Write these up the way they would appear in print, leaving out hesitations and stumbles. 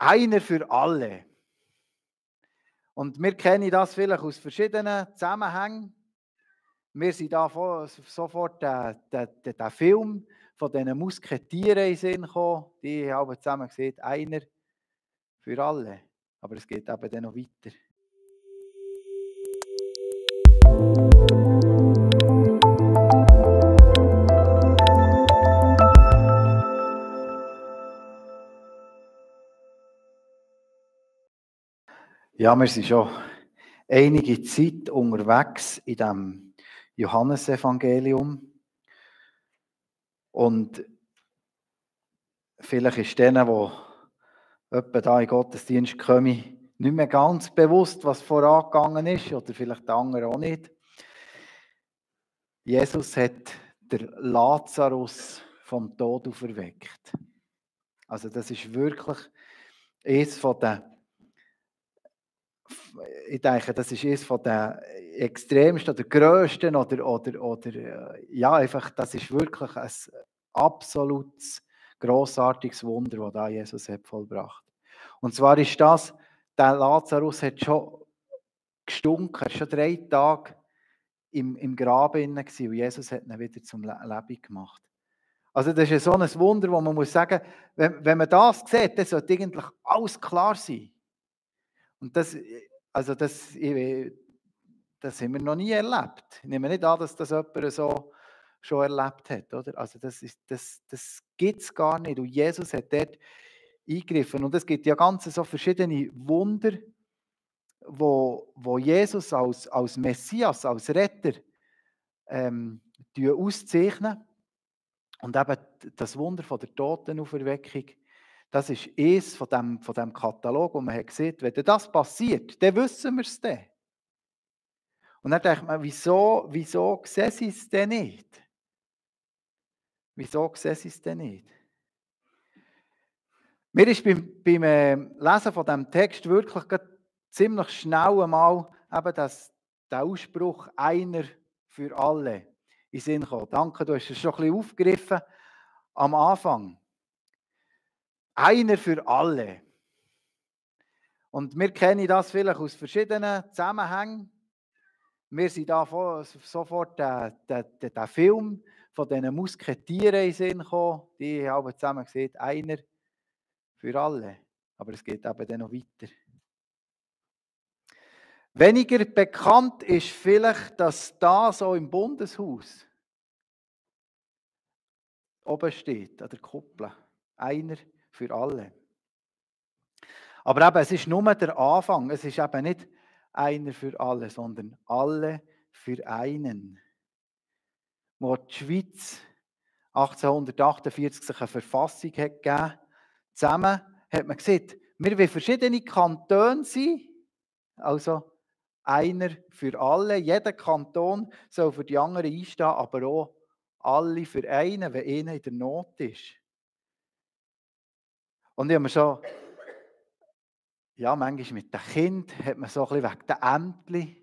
Einer für alle. Und wir kennen das vielleicht aus verschiedenen Zusammenhängen. Mir sind da sofort der Film von diesen Musketieren in den Sinn gekommen. Die haben zusammen gesagt, einer für alle. Aber es geht eben dann noch weiter. Ja, wir sind schon einige Zeit unterwegs in diesem Johannesevangelium. Und vielleicht ist denen, die etwa da in den Gottesdienst kommen, nicht mehr ganz bewusst, was vorangegangen ist, oder vielleicht die anderen auch nicht. Jesus hat den Lazarus vom Tod auferweckt. Also das ist wirklich eines von den, ich denke, das ist eines von den extremsten oder grössten oder ja, einfach, das ist wirklich ein absolutes, grossartiges Wunder, das da Jesus hat vollbracht. Und zwar ist das, der Lazarus hat schon gestunken, schon 3 Tage im Grab inne gsi und Jesus hat ihn wieder zum Leben gemacht. Also das ist so ein Wunder, wo man muss sagen, wenn man das sieht, dann sollte eigentlich alles klar sein. Und das haben wir noch nie erlebt. Ich nehme nicht an, dass das jemand so schon erlebt hat. Oder? Also das gibt es gar nicht. Und Jesus hat dort eingegriffen. Und es gibt ja ganz so verschiedene Wunder, wo Jesus als Messias, als Retter auszeichnen. Und eben das Wunder von der Totenauferweckung, das ist eines von dem Katalog, wo man hat gesehen, wenn das passiert, dann wissen wir es dann. Und dann denkt man, wieso sehen sie es denn nicht? Wieso sehen sie es denn nicht? Mir ist beim Lesen von diesem Text wirklich ziemlich schnell einmal eben der Ausspruch «einer für alle» in den Sinn gekommen. Danke, du hast es schon ein bisschen aufgegriffen am Anfang. Einer für alle. Und wir kennen das vielleicht aus verschiedenen Zusammenhängen. Mir sind da sofort der Film von diesen Musketieren in den Sinn gekommen. Die haben zusammen gesagt, einer für alle. Aber es geht eben dann noch weiter. Weniger bekannt ist vielleicht, dass da so im Bundeshaus oben steht, an der Kuppel. Einer für alle. Aber eben, es ist nur der Anfang. Es ist eben nicht einer für alle, sondern alle für einen. Wo die Schweiz 1848 sich eine Verfassung hat gegeben, zusammen hat man gesagt, wir wollen verschiedene Kantone sein, also einer für alle. Jeder Kanton soll für die anderen einstehen, aber auch alle für einen, wenn einer in der Not ist. Und ich habe mir schon, ja, manchmal mit den Kindern hat man so ein bisschen wegen den Ämtern.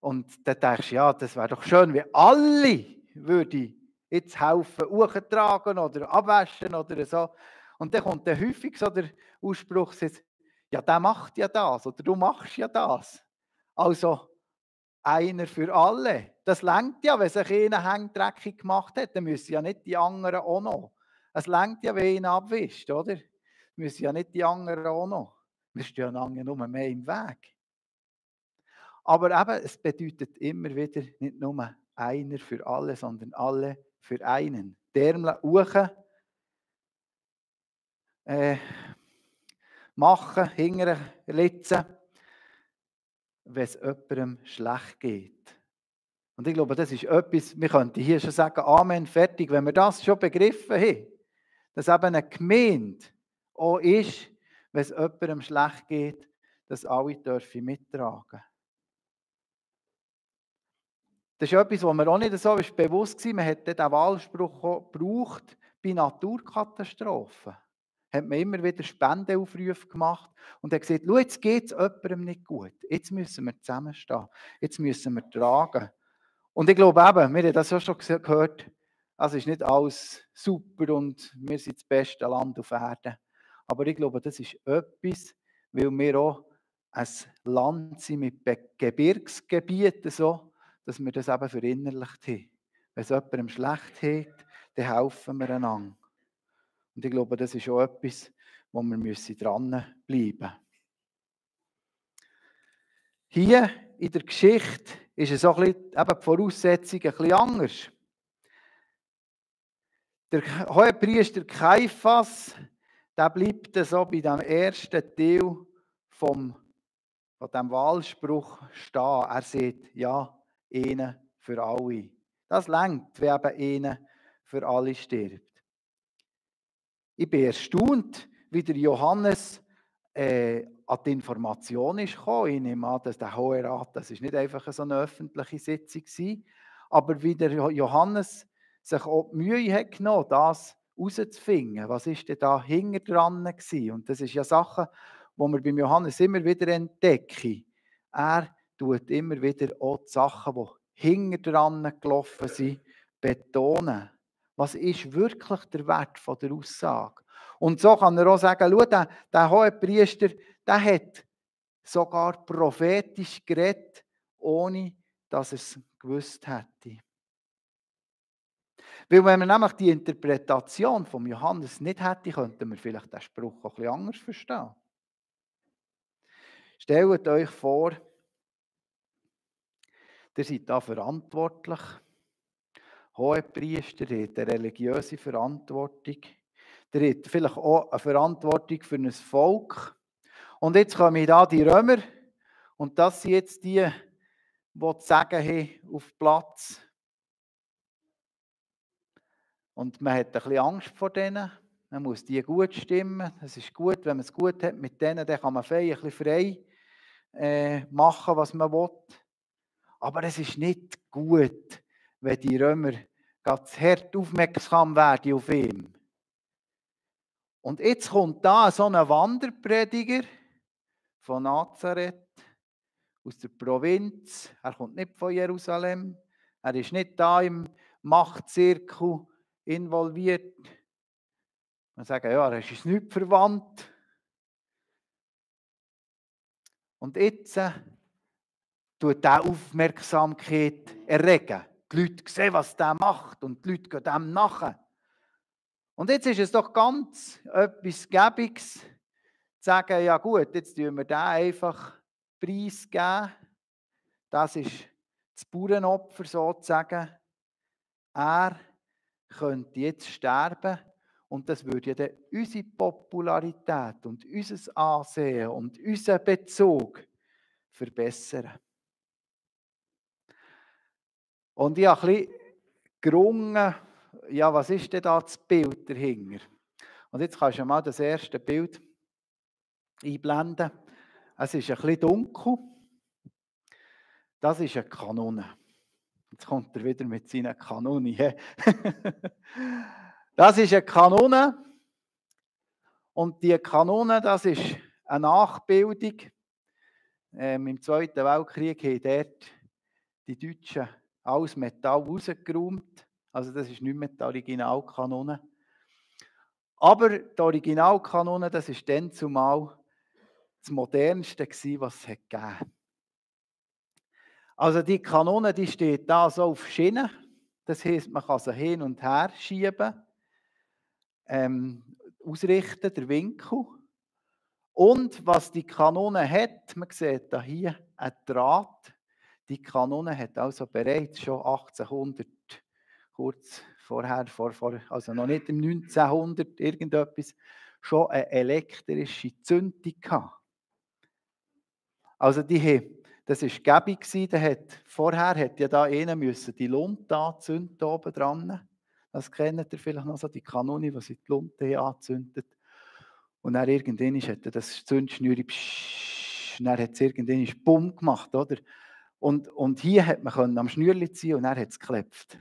Und dann denkst du, ja, das wäre doch schön, wenn alle würden jetzt helfen, hochtragen oder abwaschen oder so. Und dann kommt dann häufig so der Ausspruch, ja, der macht ja das oder du machst ja das. Also einer für alle. Das reicht ja, wenn sich einer hängdreckig gemacht hat, dann müssen ja nicht die anderen auch noch. Es reicht ja, wenn einer abwischt, oder? Müssen ja nicht die anderen auch noch. Wir stehen einander nur mehr im Weg. Aber eben, es bedeutet immer wieder nicht nur einer für alle, sondern alle für einen. Die Ärmel hoch, machen, hingern, litzen, wenn es jemandem schlecht geht. Und ich glaube, das ist etwas, wir könnten hier schon sagen, Amen, fertig, wenn wir das schon begriffen haben, dass eben eine Gemeinde auch ist, wenn es jemandem schlecht geht, dass alle dürfen mittragen. Das ist etwas, was mir auch nicht so bewusst war. Man hat den Wahlspruch gebraucht bei Naturkatastrophen. Hat man immer wieder Spendenaufrufe gemacht und hat gesagt, schau, jetzt geht es jemandem nicht gut. Jetzt müssen wir zusammenstehen. Jetzt müssen wir tragen. Und ich glaube eben, wir haben das auch schon gehört, es ist nicht alles super und wir sind das beste Land auf Erden. Aber ich glaube, das ist etwas, weil wir auch ein Land sind mit Gebirgsgebieten, so, dass wir das eben verinnerlicht haben. Wenn es jemandem schlecht geht, dann helfen wir einander. Und ich glaube, das ist auch etwas, wo wir dranbleiben müssen. Hier in der Geschichte ist es auch ein bisschen, eben die Voraussetzung ein bisschen anders. Der Hohepriester Kaiphas, der bleibt so bei dem ersten Teil von dem Wahlspruch stehen. Er sagt, ja, einen für alle. Das reicht, wenn eben einer für alle stirbt. Ich bin erstaunt, wie der Johannes an die Information ist gekommen. Ich nehme an, dass der Hohe Rat, das ist nicht einfach so eine öffentliche Sitzung war, aber wie der Johannes sich auch die Mühe hat genommen, das herauszufinden. Was ist denn da hinter dran gewesen? Und das ist ja Sachen, die wir beim Johannes immer wieder entdecken. Er tut immer wieder auch die Sachen, die hinter dran gelaufen sind, betonen. Was ist wirklich der Wert von der Aussage? Und so kann er auch sagen, schau, der Hohepriester, der hat sogar prophetisch geredet, ohne dass er es gewusst hätte. Weil wenn man nämlich die Interpretation von Johannes nicht hätte, könnten wir vielleicht den Spruch auch ein bisschen anders verstehen. Stellt euch vor, ihr seid da verantwortlich. Hohepriester hat eine religiöse Verantwortung. Ihr habt vielleicht auch eine Verantwortung für ein Volk. Und jetzt kommen da die Römer. Und das sind jetzt die zu sagen haben auf Platz. Und man hat ein bisschen Angst vor denen. Man muss die gut stimmen. Es ist gut, wenn man es gut hat mit denen, dann kann man ein bisschen frei machen, was man will. Aber es ist nicht gut, wenn die Römer ganz hart aufmerksam werden auf ihn. Und jetzt kommt da so ein Wanderprediger von Nazareth, aus der Provinz. Er kommt nicht von Jerusalem. Er ist nicht da im Machtzirkel involviert. Man sagt, ja, er ist uns nicht verwandt. Und jetzt tut er Aufmerksamkeit erregen. Die Leute sehen, was der macht und die Leute gehen dem nach. Und jetzt ist es doch ganz etwas Gäbiges, zu sagen, ja gut, jetzt tun wir den einfach preisgeben. Das ist das Bauernopfer sozusagen. Er könnte jetzt sterben und das würde ja dann unsere Popularität und unser Ansehen und unseren Bezug verbessern. Und ich habe ein bisschen gerungen, ja, was ist denn da das Bild dahinter? Und jetzt kannst du mal das erste Bild einblenden. Es ist ein bisschen dunkel. Das ist eine Kanone. Jetzt kommt er wieder mit seiner Kanone. Das ist eine Kanone. Und die Kanone, das ist eine Nachbildung. Im Zweiten Weltkrieg haben dort die Deutschen alles Metall rausgeräumt. Also das ist nicht mehr die Originalkanone. Aber die Originalkanone, das war dann zumal das Modernste, was es gegeben hat. Also die Kanone, die steht da so auf Schienen. Das heisst, man kann sie hin und her schieben, ausrichten, der Winkel. Und was die Kanone hat, man sieht da hier einen Draht. Die Kanone hat also bereits schon 1800, kurz vorher, also noch nicht im 1900 irgendetwas, schon eine elektrische Zündung gehabt. Also das war gäbig. Vorher hätte ja da einer die Lunte anzünden oben dran. Das kennt ihr vielleicht noch, so die Kanone, die sie die Lunte anzündet. Und dann irgendwann hat das Zündschnüre, dann hat es irgendwann Bumm gemacht, oder? Und hier hat man am Schnürli ziehen und dann hat es geklopft.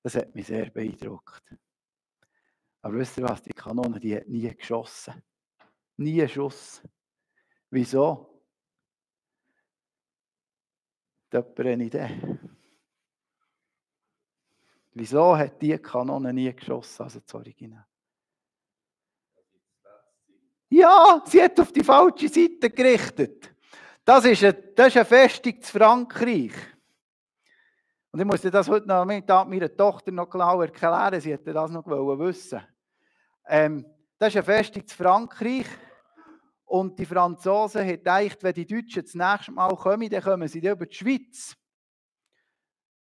Das hat mich sehr beeindruckt. Aber wisst ihr was, die Kanone, die hat nie geschossen. Nie einen Schuss. Wieso? Hat jemand eine Idee? Wieso hat die Kanone nie geschossen, also das Original? Ja, sie hat auf die falsche Seite gerichtet. Das ist eine Festung zu Frankreich. Und ich musste das heute Nachmittag meiner Tochter noch genau erklären. Sie hätte das noch wissen. Das ist eine Festung zu Frankreich. Und die Franzosen haben gedacht, wenn die Deutschen das nächste Mal kommen, dann kommen sie über die Schweiz.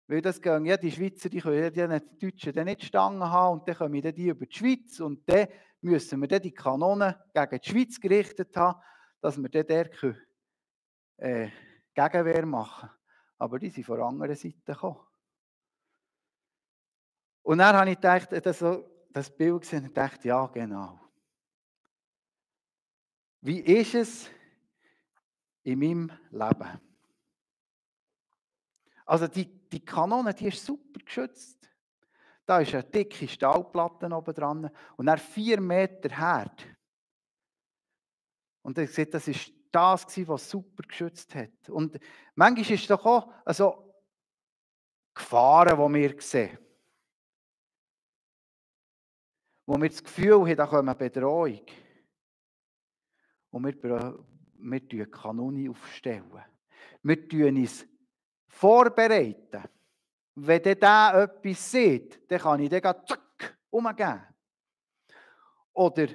Weil das gehen ja die Schweizer, die können ja die Deutschen dann nicht Stangen haben und dann kommen die über die Schweiz und dann müssen wir dann die Kanonen gegen die Schweiz gerichtet haben, dass wir dann der Gegenwehr machen. Aber die sind von der anderen Seite gekommen. Und dann habe ich gedacht, das Bild gesehen und dachte, ja genau. Wie ist es in meinem Leben? Also die Kanone, die ist super geschützt. Da ist eine dicke Stahlplatte oben dran und dann 4 Meter Herd. Und ich sehe, das war das, was super geschützt hat. Und manchmal ist es doch auch also Gefahren, die wir sehen. Wo wir das Gefühl haben, da kommt eine Bedrohung. Und wir stellen Kanone aufstellen. Wir tun uns vorbereiten. Wenn der etwas sieht, dann kann ich den zack umgeben. Oder,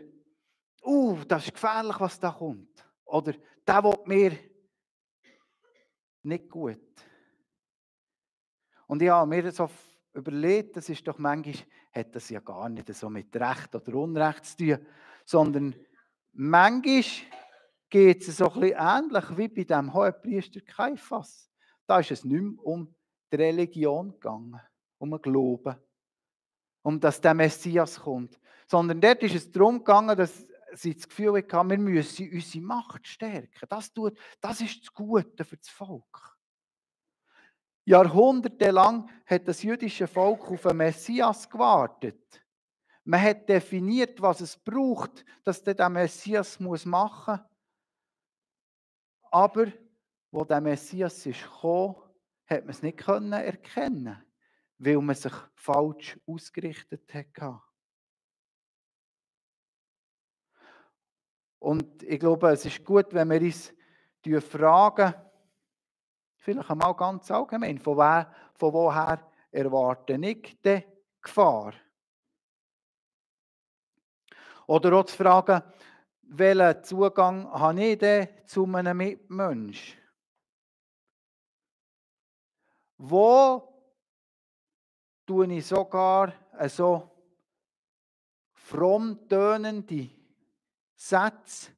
das ist gefährlich, was da kommt. Oder, der will mir nicht gut. Und ich habe mir so überlegt, das ist doch manchmal, hat das ja gar nicht so mit Recht oder Unrecht zu tun, sondern manchmal geht es so ein bisschen ähnlich wie bei dem Hohenpriester Kaiphas. Da ist es nicht mehr um die Religion gegangen, um den Glauben, um dass der Messias kommt. Sondern dort ist es darum gegangen, dass sie das Gefühl hatten, wir müssen unsere Macht stärken. Das ist das Gute für das Volk. Jahrhundertelang hat das jüdische Volk auf einen Messias gewartet. Man hat definiert, was es braucht, dass der Messias machen muss. Aber, wo der Messias ist gekommen, hat man es nicht erkennen, weil man sich falsch ausgerichtet hat. Und ich glaube, es ist gut, wenn wir uns fragen, vielleicht einmal ganz allgemein, von woher erwarte ich die Gefahr? Oder auch zu fragen, welchen Zugang habe ich denn zu einem Mitmenschen? Wo tue ich sogar so fromm tönende Sätze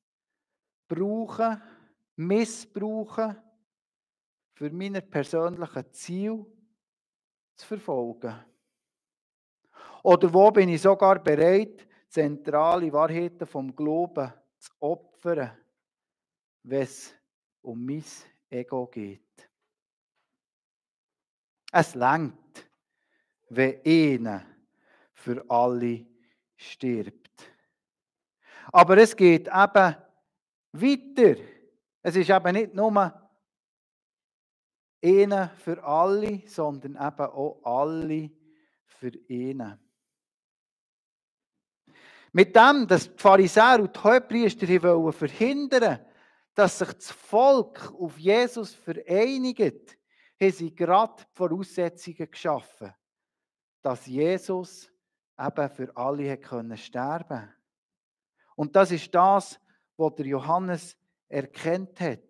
brauchen, missbrauchen, für meine persönlichen Ziele zu verfolgen? Oder wo bin ich sogar bereit, zentrale Wahrheiten vom Glauben zu opfern, wenn es um mein Ego geht? Es reicht, wenn einer für alle stirbt. Aber es geht eben weiter. Es ist eben nicht nur einer für alle, sondern eben auch alle für einen. Mit dem, dass die Pharisäer und die Hohepriester wollen verhindern, dass sich das Volk auf Jesus vereinigt, haben sie gerade die Voraussetzungen geschaffen, dass Jesus eben für alle sterben konnte. Und das ist das, was der Johannes erkannt hat.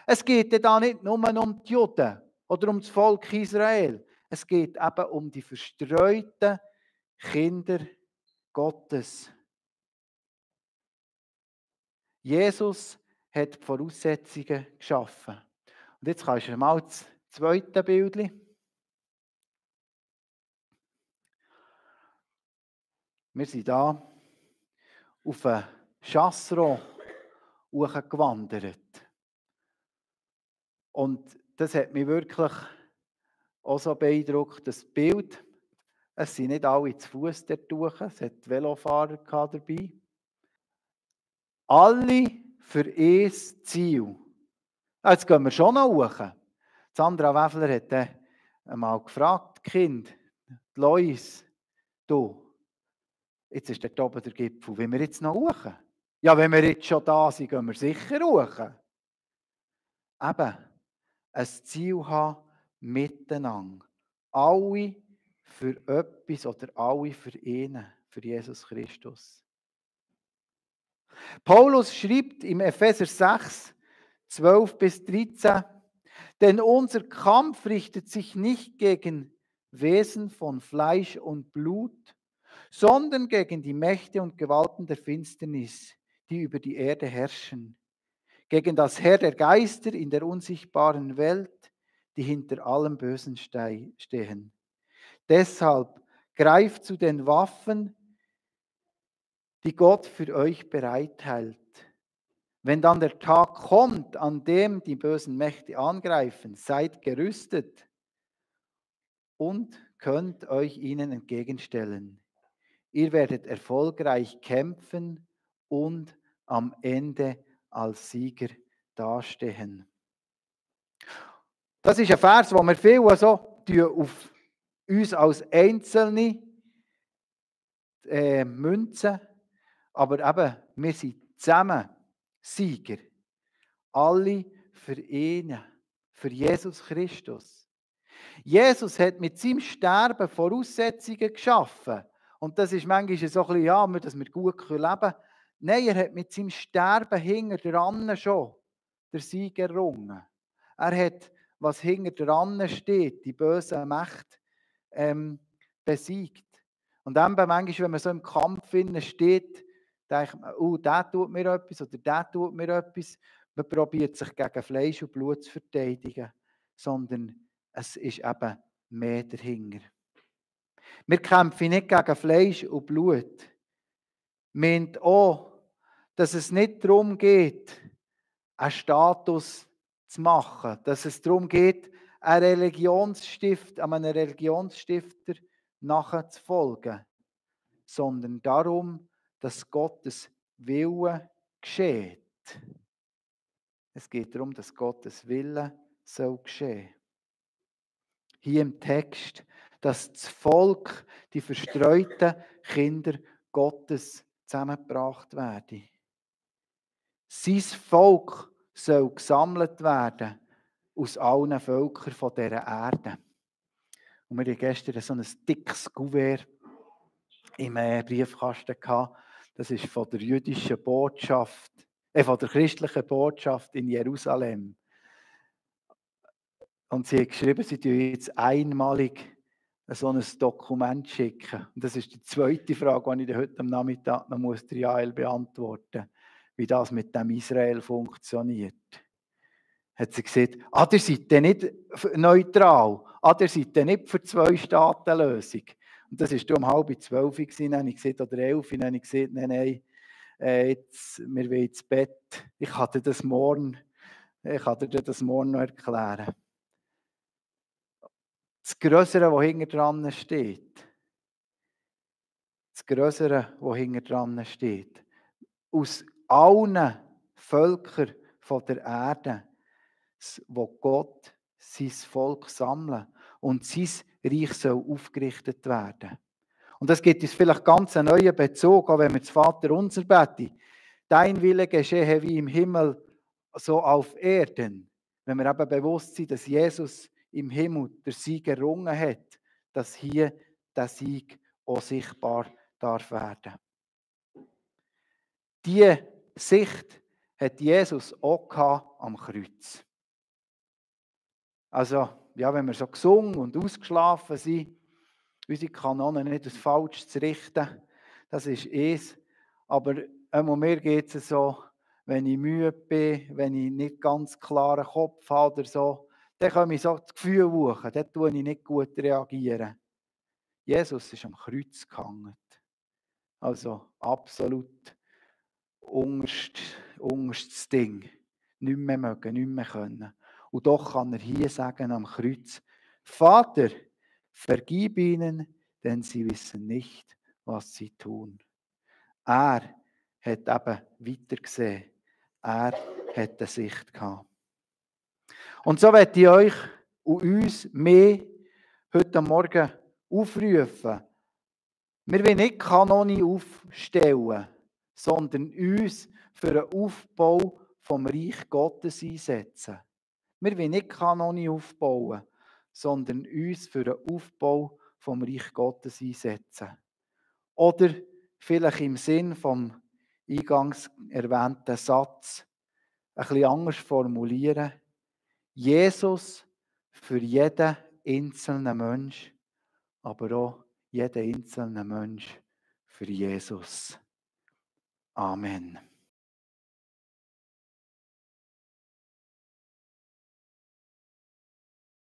Es geht da nicht nur um die Juden oder um das Volk Israel. Es geht eben um die verstreuten Kinder Gottes. Jesus hat die Voraussetzungen geschaffen. Und jetzt kannst du mal das zweite Bild. Wir sind hier auf einen Chasseron hochgewandert. Und das hat mich wirklich auch so beeindruckt, das Bild. Es sind nicht alle zu Fuß dort durch, es hat Velofahrer dabei. Alle für ein Ziel. Jetzt gehen wir schon noch hoch. Sandra Weffler hat dann einmal gefragt, Kind, Lois, du, jetzt ist dort oben der Gipfel, wollen wir jetzt noch hoch? Ja, wenn wir jetzt schon da sind, gehen wir sicher hoch. Eben, ein Ziel haben miteinander. Alle für etwas oder alle für ihn, für Jesus Christus. Paulus schreibt im Epheser 6, 12 bis 13, denn unser Kampf richtet sich nicht gegen Wesen von Fleisch und Blut, sondern gegen die Mächte und Gewalten der Finsternis, die über die Erde herrschen, gegen das Heer der Geister in der unsichtbaren Welt, die hinter allem Bösen stehen. Deshalb greift zu den Waffen, die Gott für euch bereithält. Wenn dann der Tag kommt, an dem die bösen Mächte angreifen, seid gerüstet und könnt euch ihnen entgegenstellen. Ihr werdet erfolgreich kämpfen und am Ende als Sieger dastehen. Das ist ein Vers, wo wir viel auf uns als Einzelne münzen, aber eben, wir sind zusammen Sieger. Alle für ihn, für Jesus Christus. Jesus hat mit seinem Sterben Voraussetzungen geschaffen. Und das ist manchmal so ein bisschen, ja, dass wir gut leben können. Nein, er hat mit seinem Sterben hinter dran schon den Sieg errungen. Er hat, was hinter dran steht, die bösen Mächte besiegt. Und dann manchmal, wenn man so im Kampf steht, denkt man, oh, der tut mir etwas oder der tut mir etwas. Man probiert sich gegen Fleisch und Blut zu verteidigen, sondern es ist eben mehr dahinter. Wir kämpfen nicht gegen Fleisch und Blut. Meint auch, dass es nicht darum geht, einen Status zu machen, dass es darum geht, einem Religionsstifter nachzufolgen, sondern darum, dass Gottes Wille geschieht. Es geht darum, dass Gottes Wille soll geschehen. Hier im Text, dass das Volk, die verstreuten Kinder Gottes zusammengebracht werden. Sein Volk soll gesammelt werden aus allen Völkern von dieser Erde. Und wir hatten gestern so ein dickes Kuvert im Briefkasten gehabt. Das ist von der jüdischen Botschaft, von der christlichen Botschaft in Jerusalem. Und sie hat geschrieben, sie schicken jetzt einmalig so ein Dokument schicken. Und das ist die zweite Frage, die ich heute am Nachmittag noch muss Jael beantworten muss, wie das mit dem Israel funktioniert. Hat sie gesagt, ihr seid nicht neutral, ihr seid nicht für 2-Staaten-Lösung. Und das war um 11:30, dann habe ich gesagt, oder 11, dann habe ich gesagt, nein, jetzt, wir wollen ins Bett. Ich kann dir das morgen noch erklären. Das Größere, was hinter dran steht. Das Größere, was hinter dran steht. Aus allen Völkern der Erde, wo Gott sein Volk sammelt und sein Reich soll aufgerichtet werden. Und das gibt uns vielleicht ganz einen neuen Bezug, auch wenn wir das Vaterunser beten. Dein Wille geschehe wie im Himmel, so auf Erden. Wenn wir eben bewusst sind, dass Jesus im Himmel der Sieg errungen hat, dass hier der Sieg auch sichtbar darf werden. Diese Sicht hat Jesus auch am Kreuz. Also, ja, wenn wir so gesungen und ausgeschlafen sind, unsere Kanonen nicht das Falsch zu richten, das ist es. Aber mir geht es so, wenn ich müde bin, wenn ich nicht ganz klaren Kopf habe oder so, dann komme ich so das Gefühl hoch, dann tue ich nicht gut reagieren. Jesus ist am Kreuz gehangen. Also absolut unterstes Ding. Nicht mehr mögen, nicht mehr können. Und doch kann er hier sagen am Kreuz, Vater, vergib ihnen, denn sie wissen nicht, was sie tun. Er hat eben weitergesehen. Er hat eine Sicht gehabt. Und so möchte ich euch und uns mehr heute Morgen aufrufen. Wir wollen nicht Kanone aufstellen, sondern uns für den Aufbau vom Reich Gottes einsetzen. Wir wollen nicht Kanone aufbauen, sondern uns für den Aufbau vom Reich Gottes einsetzen. Oder vielleicht im Sinn vom eingangs erwähnten Satz ein bisschen anders formulieren. Jesus für jeden einzelnen Mensch, aber auch jeden einzelnen Mensch für Jesus. Amen.